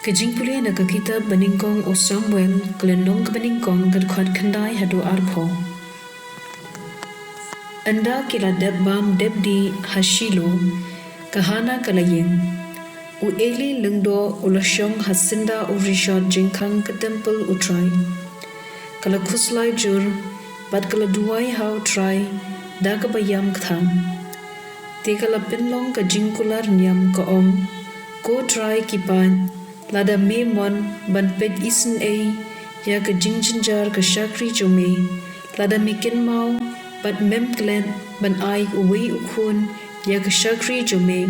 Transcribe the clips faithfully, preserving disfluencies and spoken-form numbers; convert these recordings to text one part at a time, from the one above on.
Ka jingpule na ka kitab banyngkong u Samuel, ka lynnong kaba nyngkong, ka dkhot khyndai haduh arphew. Ynda ki la dep bam dep dih ha Shilo, ka Hana ka la ïeng. U Eli lyngdoh u la shong ha syndah u rishot jingkhang ka templ U Trai. Ka la khuslai jur bad ka la duwai ha U Trai da kaba ïam kthang. Te ka la pynlong ka jingkular niam, ka ong, Ko Trai ki paid, lada me mon ban peit isynei ïa ka jingjynjar ka shakri jong me, lada me kynmaw bad mem klet ban ai uwei u khun ïa ka shakri jong me,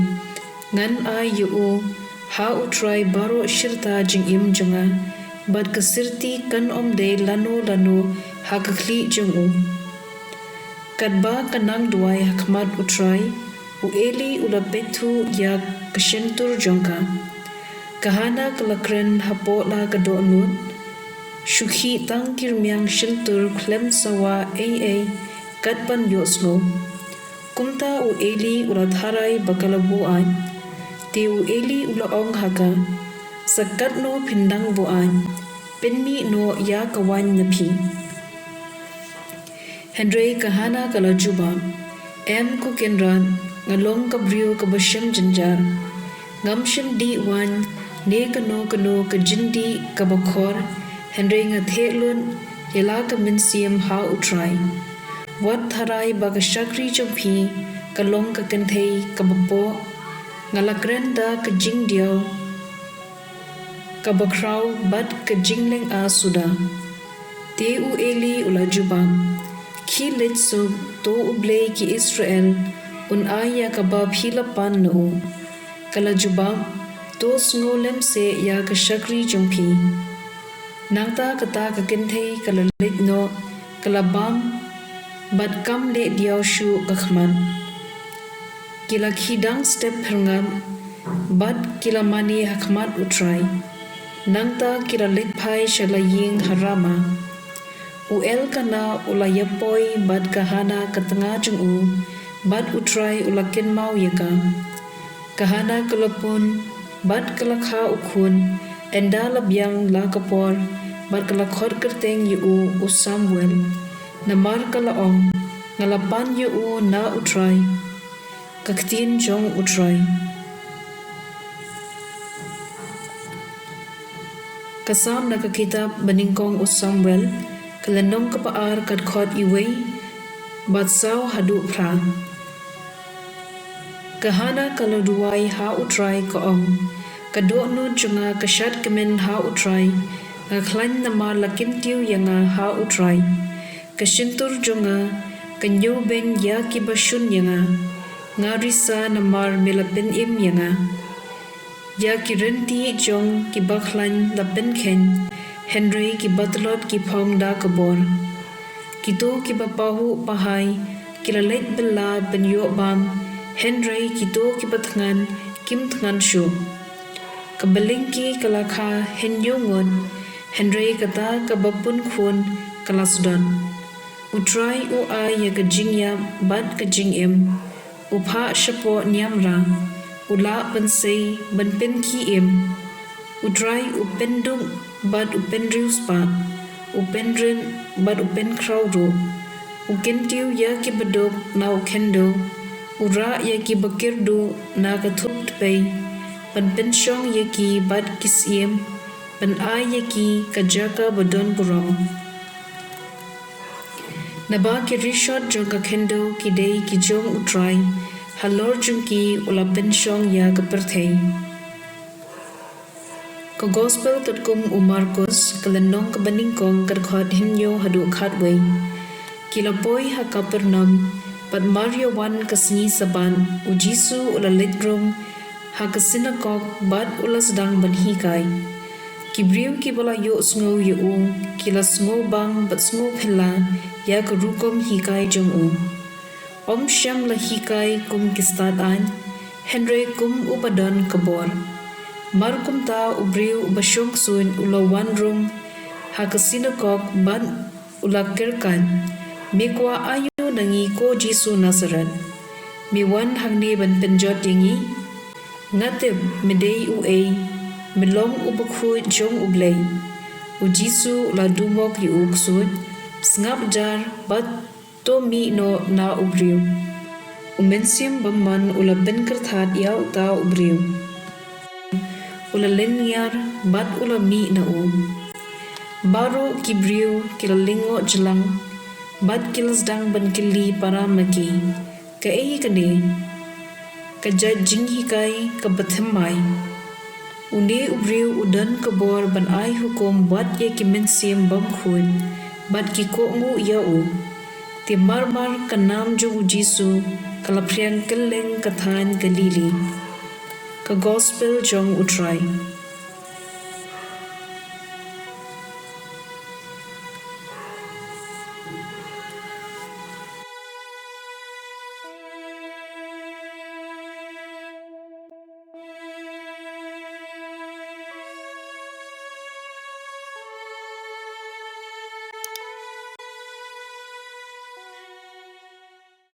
ngan ai ïa u ha U Trai baroh shirta jingim jong nga, bad ka sirti kan ym dei lano lano ha ka khlieh jong u. Katba ka nang duwai ha khmat U Trai, u Eli u la peit thuh ïa ka shyntur jong ka. Ka Hana ka la kren hapoh la ka dohnud, Shu khih tang ki rmiang shyntur khlem sawa ei ei kat ban ïohsngew. Kumta u Eli u la tharai ba ka la buaid. Te u Eli u la ong ha ka, Sa katno phin dang buaid? Pynmih noh ïa ka waiñ na phi. Hynrei ka Hana ka la jubab, Em ko kynrad, nga long ka briew kaba shem jynjar. Ngam shym dih waiñ ne kano kano ka jyndih kaba khor, hynrei nga theh lut ïa la ka mynsiem ha U Trai. Wat tharai ba ka shakri jong phi ka long ka kynthei kaba poh, nga la kren da ka jingdiaw kaba khraw bad ka jinglynga suda. Te u Eli u la jubab, Khie leit suk, to U Blei ki Israel un ai ïa kaba phi la pan na u. Ka la jubab, To sngew lem seh ïa ka shakri jong phi. Nangta kata ka kynthei ka la leit noh, ka la bam bad kam leh diaw shuh ka khmat. Ki la khie dang step phyrngab bad ki la mane ha khmat U Trai. Nangta ki la leit phai sha la ïing ha Rama. U Elkana u la ïapoi bad ka Hana ka tnga jong u, bad U Trai u la kynmaw ïa ka. Ka Hana ka la pun bad ka la kha u khun, ynda la biang la ka por, bad ka la khot kyrteng ïa u, u Samuel. Namar ka la ong, Nga la pan ïa u na U Trai. Ka ktien jong U Trai. Ka Salm na ka kitab banyngkong u Samuel, ka lynnong kaba ar, ka dkhot iwei bad saw haduh phra. Ka Hana ka la duwai ha U Trai, ka ong, Ka dohnud jong nga ka shad kmen ha U Trai, nga khlaiñ namar la kyntiew ïa nga ha U Trai. Ka shyntur jong nga ka ñiewbeiñ ïa kiba shun ïa nga. Nga risa namar me la pynim ïa nga. Ïa ki rynti jong kiba khlaiñ la pynkheiñ, hynrei kiba tlot ki phong da ka bor. Kito kiba pahuh pahai ki la leit bylla ban ïoh bam, hynrei kito kiba thngan kim thngan shuh. Kaba lyngkhi ka la kha hynñiew ngut, hynrei kata kaba pun khun ka la sdot. U Trai u ai ïa ka jingïap bad ka jingim. U phah shapoh niamra, u lah ban sei ban pynkhie im. U Trai u pynduk bad u pynriewspah, u pynrit bad u pynkhraw ruh. U kyntiew ïa kiba duk na u khyndew, u rah ïa kiba kyrduh na ka thup tpei, ban pynshong ïa ki bad ki syiem, ban ai ïa ki ka jaka ba don burom. Naba ki rishot jong ka khyndew ki dei ki jong U Trai, halor jong ki u la pynshong ïa ka pyrthei. Ka Gospel katkum u Markos, ka lynnong kaba nyngkong, ka dkhot hynñiew haduh khatwei. Ki la poi ha Kapernaum, bad mar ïa wan ka sngi Sabbath, U Jisu u la leit rung ha ka sinakok bad u la sdang ban hikai. Ki briew kiba la ïohsngew ïa u ki la sngewbang bad sngewphylla ïa ka rukom hikai jong u. Ym shym la hikai kum ki stad aiñ, hynrei kum uba don ka bor. Mar kumta u briew uba shong suiñ u la wan rung ha ka sinakok bad u la kyrkhat, Me kwah aïu na ngi, ko Jisu Nasaret? Me wan hangne ban pynjot ïa ngi? Nga tip me dei uei Me long u bakhuid jong U Blei. U Jisu u la dumok ïa u ksuid, sngap jar bad to mih noh na u briew. U Mynsiem Bymman u la pynkyrthat ïa uta u briew. U la lynñiar bad u la mih na u. Baroh ki briew ki la lyngngoh jlang bad ki la sdang ban kylli para ma ki, kaei kane ka jait jinghikai kaba thymmai. Une u briew u don ka bor ban ai hukum wat ïa ki mynsiem bymkhuid bad ki kohnguh ïa u. Te marmar ka nam jong U Jisu ka la phriang kylleng ka thaiñ Galili. Ka Gospel jong U Trai.